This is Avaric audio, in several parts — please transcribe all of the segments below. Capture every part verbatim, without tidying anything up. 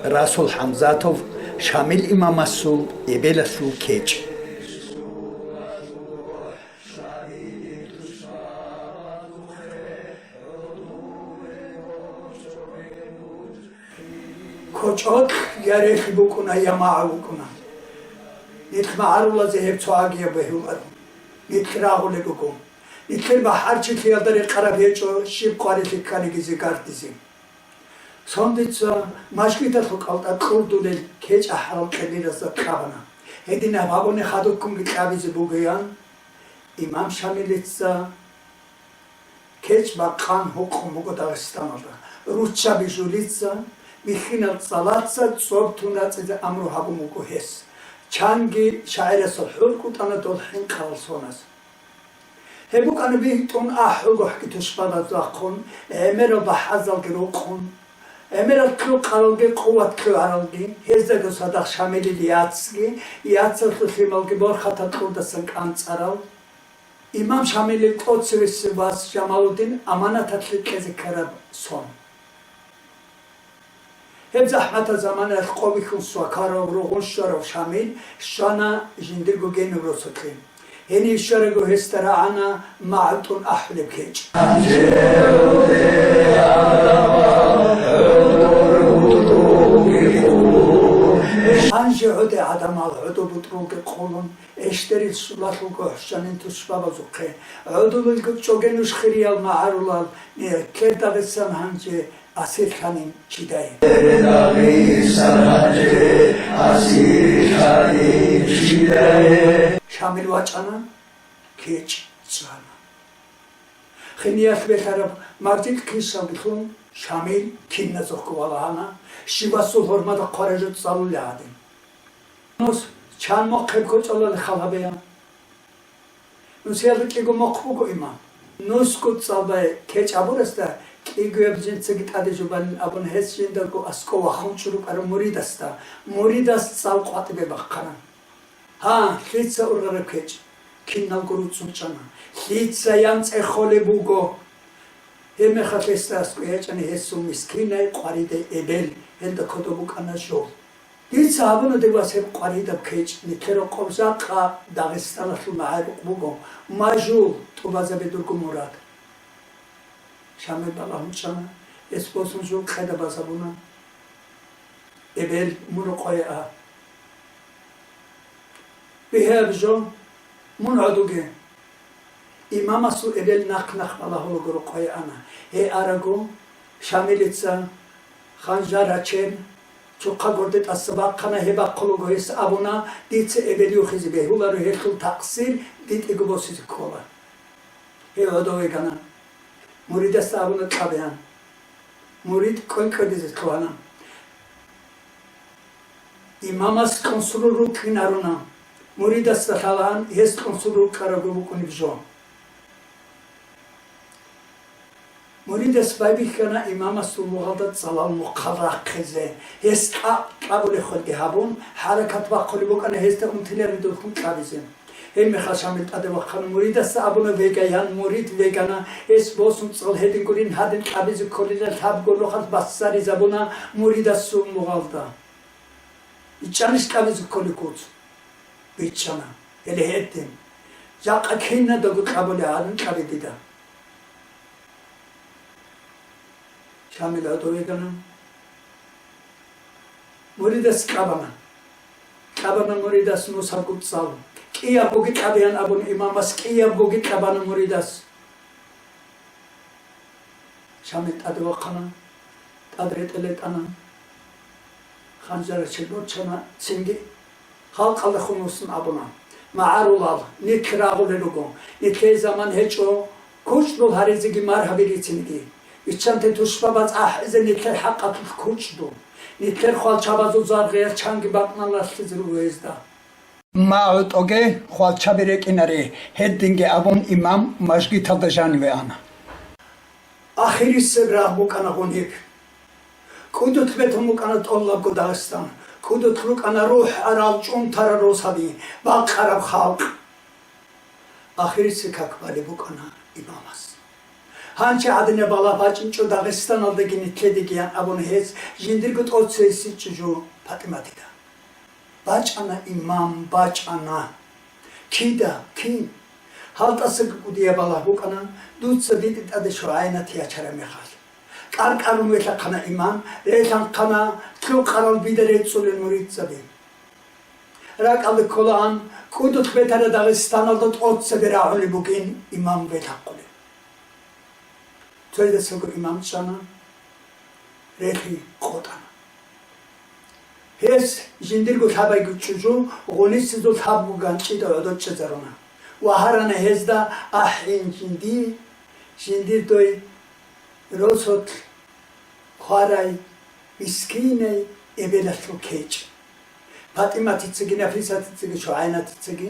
Расул ХӀамзатов, Шамил имамасул эбелалъул кечӀ. КочӀолъ я релъи букӀуна, я магӀу букӀуна. Нилъ магӀарулазе гьеб цо агияб бегьуларо. Нилъ рагъулеб буго. Нилъер бахӀарчилъиялда рекъараб гьечӀо щиб къварилъи кканиги зигардизе. Цондица мажгиталъул кӀалтӀа кьурдулел кечӀ ахӀарал кьелиразда кьабана. Гьединаб гьабуни хадубккунги кьабизе бугеян, имам Шамилица кечӀ бакъан гьукъун буго Дагъистаналда. Руччаби жулица, бихьинал цӀалаца цӀоб тун рацӀизе амру гьабун буго гьес. Чанги шагӀирасул хӀур кӀутӀана дол хӀинкъарал соназ. Гьеб букӀана бигьтӀун ахӀулгохӀги тушбабаз вахъун, гӀемерал бахӀарзалги рукъун, гӀемерал кьукъаралги къуват кьугӀаралги, гьездаго цадахъ Шамилил яцги, яцалъул лъималги борхатал кьурдасан кӀанцӀарал. Имам Шамилил тӀоцевесев вас Жамалудин аманаталъе кьезе ккараб сон. Гьеб захӀматаб заманаялъ къо бихьун свакарав, ругъун щварав Шамил щвана жиндирго гениб росулъе. Гьенив щварабго гьесда рагӀана магӀу тӀун ахӀулеб кечӀ. Гьанже гӀоде гӀадамал гӀодобутӀрулги къулун, эшдерил сулалъулго хӀушанин тушбабазухъе, гӀодулелго чӀоге нуж хириял магӀарулал, нилъер Дагъистан гьанже асирлъанин чидае. Дагъистан гьанже асирлъанин чидае. Шамил вачӀана, кечӀ цӀана. Хиниялъ белъараб мартикь кисалги лъун, Шамил киназухъго валагьана, щивасул гьурмада хъварай жо цӀалулей гӀадин. Нус чан мохъ гьеб кочӀалале хал гьабеян. Нусиялда кӀиго мохъ буго, имам. Нусго цӀалбай кечӀ абурасда кӀигояб жинцаги тӀаде жубанин абун гьес жиндаго аскӀов вахун чӀурукӀарав муридасда, муридас цӀал къватӀибе бахъана. Гьа, лъица ургъараб кечӀ? Киналго руцӀцӀун чӀана. Лъица ян цӀехолеб буго? Гьебмехалъ гьесда аскӀов ячӀана гьесул мискинай къваридей эбел, гьелда кодоб букӀана жол. Дица гьабуна, дир вас, гьеб къваридаб кечӀ, нилъер рокъоб жакъа Дагъистаналъул магӀарукъ буго, мажул тӀубазабе дурго мурад. Шамил балагьун чӀана, гьес босун жул къеда базабуна. Эбел, мун рокъое а. Бигье, аб жо, мун гӀодуге. Имамасул эбел нахъ-нахъ балагьулаго рокъое ана. Гьей араго, Шамилица ханжар рачен, чухъа горде тӀаса бахъана, гьеб бахъулаго гьес абуна, дица эбел юхизе бегьуларо, гьелъул такъсир дитӀего босизе ккола. Гьев гӀодов вегана. Муридасда абуна кьабеян. Мурид кӀвен-кӀведизе лъугьана. Имамас кьун сурул рукӀин гьаруна. Муридасда лъалаан гьес кьун сурул рукӀарабго букӀунеб жо. Муридас байбихьана имамасул мугъалда цӀалал мухъал рахъизе. Гьес кьа-, кьабулеб хвелги гьабун, хӀаракат бахъулеб букӀана гьезда унтиларедухъун кьабизе. Гьебмехалъ Шамил тӀаде вахъана, муридасда абуна вегаян, мурид вегана, гьес босун цӀал гьедин гурин гьадин кьабизе кколила, лъабго нухалъ бассаризабуна муридасул мугъалда. Биччанищ кьабизе кколеб куц? Биччана. Гьеле гьедин. Жакъа кинадаго кьабулеб гьадин кьабе дида. Шамил гӀодов вегана. Муридас кьабана. Кьабана муридас нусабго цӀал. КӀиябгоги кьабеян абун имамас, кӀиябгоги кьабана муридас. Шамил тӀаде вахъана, тӀад ретӀел ретӀана. Ханжарачел борчана, цинги халкъалда хун вуссун абуна: «МагӀарулал, нилъ рагъулел руго, нилъее заман гьечӀо кучӀдул гьаризеги маргьаби рицинги. Биччанте тушбабаз ахӀизе нилъер хӀакъалъулъ кучӀдул. Нилъер хвалчабазул заргъиял чанги бакӀнал ралъизе руго гьезда». «МагӀу тӀоге, хвалчаби рекӀинаре», — гьединги абун, имам мажгиталда жаниве ана. Ахирисеб рагъ букӀана гъуниб. КӀудулъ бетун букӀана тӀолабго Дагъистан. КӀудулъ рукӀана рухӀарал, чӀунтарал росаби, бакъараб халкъ. Ахирисеб как балеб букӀана имамас. Гьанчи гӀадинаб балагь бачӀинчӀо Дагъистаналдаги нилъедагиян абуна гьез жиндирго тӀоцебесеб чӀужу ПатӀиматида. БачӀана имам, бачӀана. Кида? Кин? Гьал тӀасаги кӀудияб балагь букӀана, дуца дида тӀаде ШугӀайнат ячараб мехалъ. КӀаркӀарун велъахъана имам, релъанхъана лъукъарал бида рецӀцӀулел муридзаби. РакӀалде кколаан, кӀудулъ бетараб Дагъистаналда тӀоцебе рагӀулеб бугин имам велъахъулеб. Цоясдаго имам чӀана, релъи къотӀана. Гьес жиндирго лъабайго чӀужу гъунисезул лъабго ганчӀида гӀодор чӀезаруна ва гьарана гьезда: «АхӀен жинди, жиндир дой росулъ хварай, мискинай эбелалъул кечӀ». ПатӀиматицаги, Нафисатицаги, ШугӀайнатицаги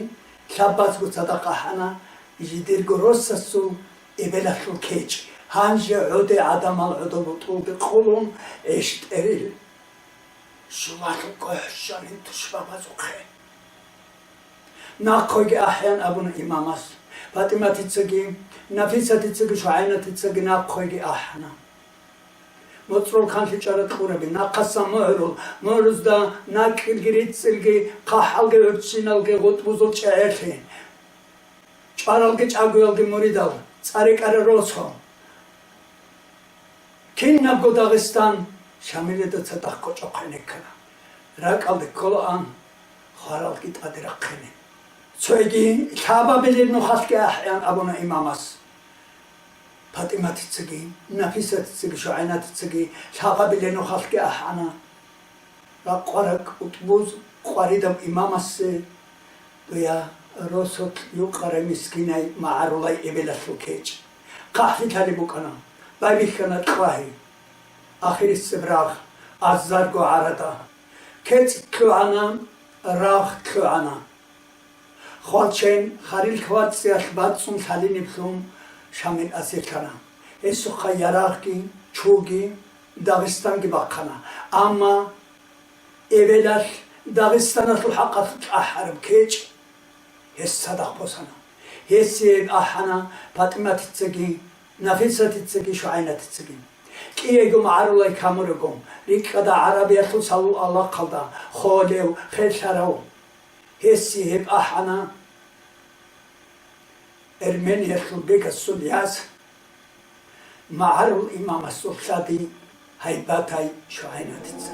лъабазго цадахъ ахӀана жидерго росасул эбелалъул кечӀ. Гьанже гӀоде гӀадамал гӀодобе тӀолде къулун гӀиштӀерил шулалъул кӀухӀ щванин тушбабазухъе. Нахъойги ахӀеян абуна имамас. ПатӀиматицаги, Нафисатицаги, ШугӀайнатицаги нахъойги ахӀана. МоцӀрол канлъи чӀара кьураби, нахъасан мугӀрул, мугӀрузда накӀкӀилги рицӀцӀилги, хъахӀалги гӀурччиналги гъутӀбузул чӀегӀерлъи, чӀваралги чӀагоялги муридал, цӀарикӀара росо. Кинабго Дагъистан Шамилида цадахъ кочӀохъ гӀенеккана. РакӀалде кколаан хваралги тӀаде рахъине. Цоги лъабабилеб нухалъги ахӀеян абуна имамас. ПатӀиматицаги, Нафисатицаги, ШугӀайнатицаги лъабабилеб нухалъги ахӀана. Ракъвараб кӀутӀбуз къваридаб имамасе: «Дуя, росулъ юкъарай мискинай магӀарулай эбелалъул кечӀ. ХъахӀлъи лъалеб букӀана, байбихьана кьвагьи». Ахирисеб рагъ азарго гӀарада. КецӀ лъугӀана, рагъ лъугӀана. Хвалчен, харил хвацӀиялъ бацӀцӀун лъалинеблъун Шамил асирлъана. Гьесухъа ярагъги, чуги, Дагъистанги бахъана. Амма эбелалъ Дагъистаналъул хӀакъалъулъ ахӀараб кечӀ гьес цадахъ босана. Гьесие гьеб ахӀана ПатӀиматицаги, Нафисатицаги, ШугӀайнатицаги. КӀиего магӀарулай камурего, рикӀкӀада ГӀарабиялъул салул авлахъалда холев, херлъарав. Гьесие гьеб ахӀана Эрмениялъул бегасул яс, магӀарул имамасул лъади гьайбатай ШугӀайнатица.